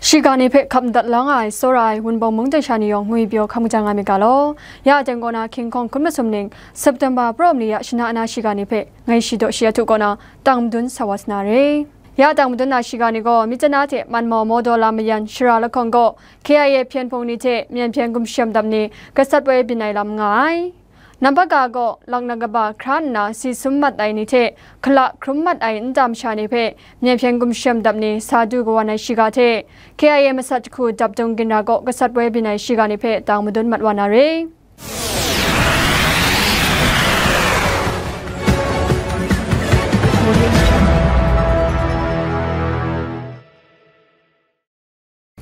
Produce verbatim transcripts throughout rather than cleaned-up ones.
Shiga ni hpe hkap madat la nga ai, tsawra ai, Wunpawng mungdan sha ni yawng ngwi pyaw hkam kaja nga myit ga law. Ya teng kaw na King Kong hkun masum ning, September praw mali ya shana na shiga ni hpe ngai shi daw shi ya htu kaw na tang madun sa wa sa na re. Ya tang madun na shiga ni gaw, Myitkyina hte Manmaw Mawdaw lam mayan shara lahkawng gaw, K I A hpyen hpung ni hte Myen hpyen gumshem dap ni gasat woi byin ai lam nga ai. Namhpa ga gaw, laknak kaba hkra nna si sum mat ai ni hte hkala hkrum mat ai nta masha ni hpe Myen hpyen gumshem dap ni sa du kawan ai shiga hte, K I A masat jahku dapdung ginra kaw gasat woi byin ai shiga ni hpe tang madun mat wa na re.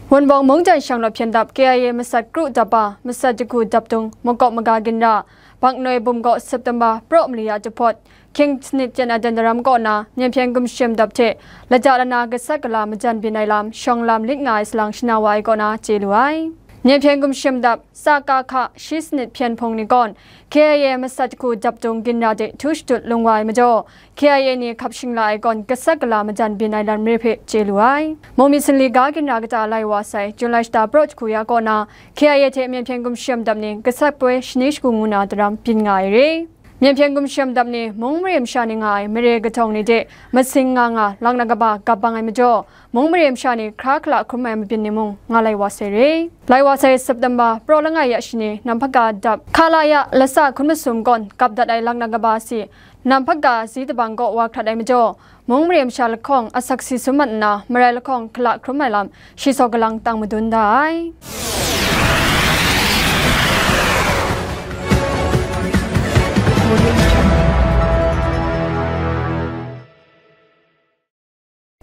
Wunpawng mungdan shanglawt hpyen dap K I A masat kru dap ba, masat jahku dapdung makawp maga ginra, Baknoi bum gaw September praw mali ya jahpawt, hkying sanit jan adan daram kaw na, Myen hpyen gumshem dap hte lata lana gasat gala majan byin ai lam, shawng lam lit nga ai salang shana wa ai kaw na chye lu ai. Myen hpyen gumshem dap, Sa ka hka shi sanit hpyen hpung ni gawn, K I A masat jahku dapdung ginra de htu shadut lung wa ai majaw, K I A ni hkap shingla ai gawn gasat gala majan byin ai lam re hpe chye lu ai. Mungmyi sanli ga ginra kata lai wa sai, Jun lai shata praw jahku ya kaw na, K I A hte Myen hpyen gumshem dap ni gasat woi shani shagu ngu na daram byin nga ai re. Myen hpyen gumshem dap ni mung mare masha ni nga ai mare kahtawng ni de masing nga nga laknak kaba gap bang ai majaw, mung mare masha ni hkra hkala hkrum ai mabyin ni mung nga lai wa sai re. Lai wa sai September praw langai ya shani, Namhpa ga dap, Khalaya lasa hkun masum gawn gap dat ai laknak kaba si, Namhpa ga zi tabang kaw wa hkrat ai majaw, mung mare masha lahkawng asak si sum mat nna, marai lahkawng hkala hkrum ai lam, shi saw kalang tang madun da ai.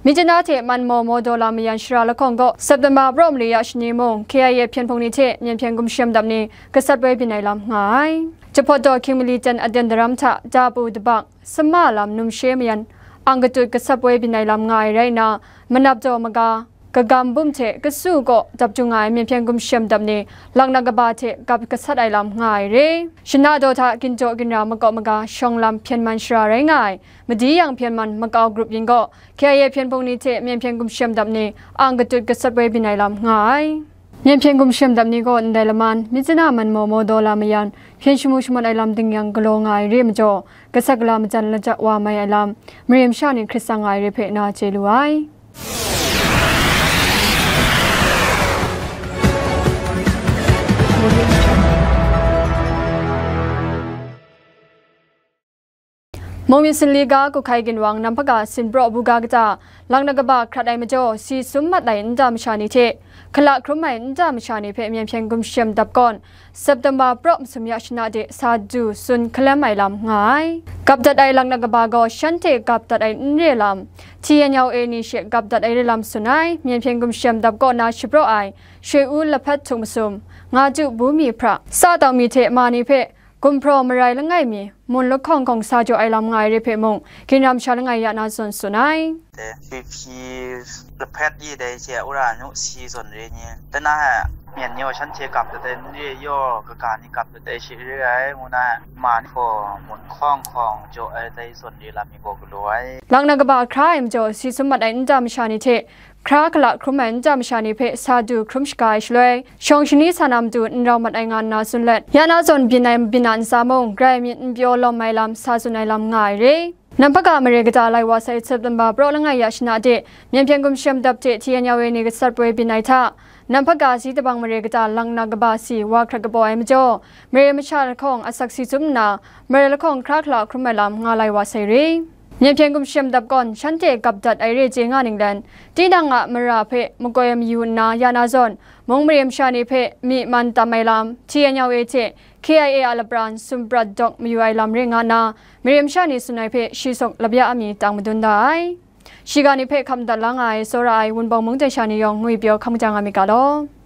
Myitkyina hte Manmaw Mawdaw lam mayan shara lahkawng gaw, September praw mali ya shani mung, K I A hpyen hpung ni hte Myen hpyen gumshem dap ni gasat woi byin ai lam nga ai. Jahpawt daw hkying mali jan adan daram hta, dapu dabak, sama lam numshe mayan, ang katut gasat woi byin ai lam nga ai rai nna, manap daw maga, kagam bum hte kasu kaw dap jung nga ai Myen hpyen gumshem dap ni laknak kaba hte gap gasat ai lam nga ai re. Shana daw hta ginjaw ginra makawp maga shawng lam hpyen man shara rai nga ai, madi yang hpyen man makau grup yin gaw, K I A hpyen hpung ni hte Myen hpyen gumshem dap ni ang katut gasat woi byin ai lam nga ai. Myen hpyen gumshem dap ni gaw ndai laman, Myitkyina Manmaw Mawdaw lam mayan, hpyen shamu shamat ai lam ding yang galaw nga ai re majaw, gasat gala majan lajak wa mai ai lam, mare masha ni hkrit tsang nga ai re hpe na chye lu ai. Mungmyi sanli ga Kuhkai ginwang Namhpa ga sinpraw buga kata, laknak kaba hkrat ai majaw, si sum mat ai nta masha ni hte hkala hkrum ai nta masha ni hpe Myen hpyen gumshem dap gawn, September praw masum ya shana de sa du tsun hkalem ai lam nga ai. Gap dat ai laknak kaba gaw shanhte gap dat ai n re lam, T N L A ni she gap dat ai re lam tsun ai. Myen hpyen gumshem dap kaw na shapraw ai, Shoi U Lahpat htuk masum, Nga Ju Bumi hpra, Sa Tau Mi hte ma ni hpe, gumhpraw marai langai mi, mun lahkawng hkawng sa jaw ai lam nga ai re hpe mung, ginra masha langai ya na zawn tsun ai. Dai, Hpyi Hpyi Lahpat i dai hte, wora nu si zawn re ni, dana ai, myen yaw shanhte gap dat ai n re yaw, kaga ni gap dat ai she re ai, ngu na ai, ma ni gaw mun hkawng hkawng jaw ai dai zawn re lam mi gaw galaw ai. Laknak kaba hkra ai majaw, si sum mat ai nta masha ni hte, hkra hkala hkrum ai nta masha ni hpe sa du hkrum shaga ai shaloi, shawng shani sa na matu n rau mat ai nga nna tsun let, ya na zawn byin ai mabyin a ntsa mung, grai myit n pyaw lawm ai lam, sa tsun ai lam nga ai re. Namhpa ga mare kata lai wa sai September praw langai ya shana de, Myen hpyen gumshem dap hte T N L A ni gasat woi byin ai hta, Namhpa ga zi tabang mare kata laknak kaba si wa hkrat kabaw ai majaw, mare masha lahkawng asak si sum nna, mare lahkawng hkra hkala hkrum ai lam nga lai wa sai re. Myen hpyen gumshem dap gawn shanhte gap dat ai re chye nga ninglen, tinang a mara hpe makoi mayu nna ya na zawn, mung mare masha ni hpe myi man tam ai lam, T N L A hte K I A a lapran sumrat dawk mayu ai lam re nga nna, mare masha ni tsun ai hpe shi sawk lapya a mi tang madun da ai. Shiga ni hpe hkap madat la nga ai, tsawra ai, Wunpawng mungdan sha ni yawng ngwi pyaw hkam kaja nga myit ga law.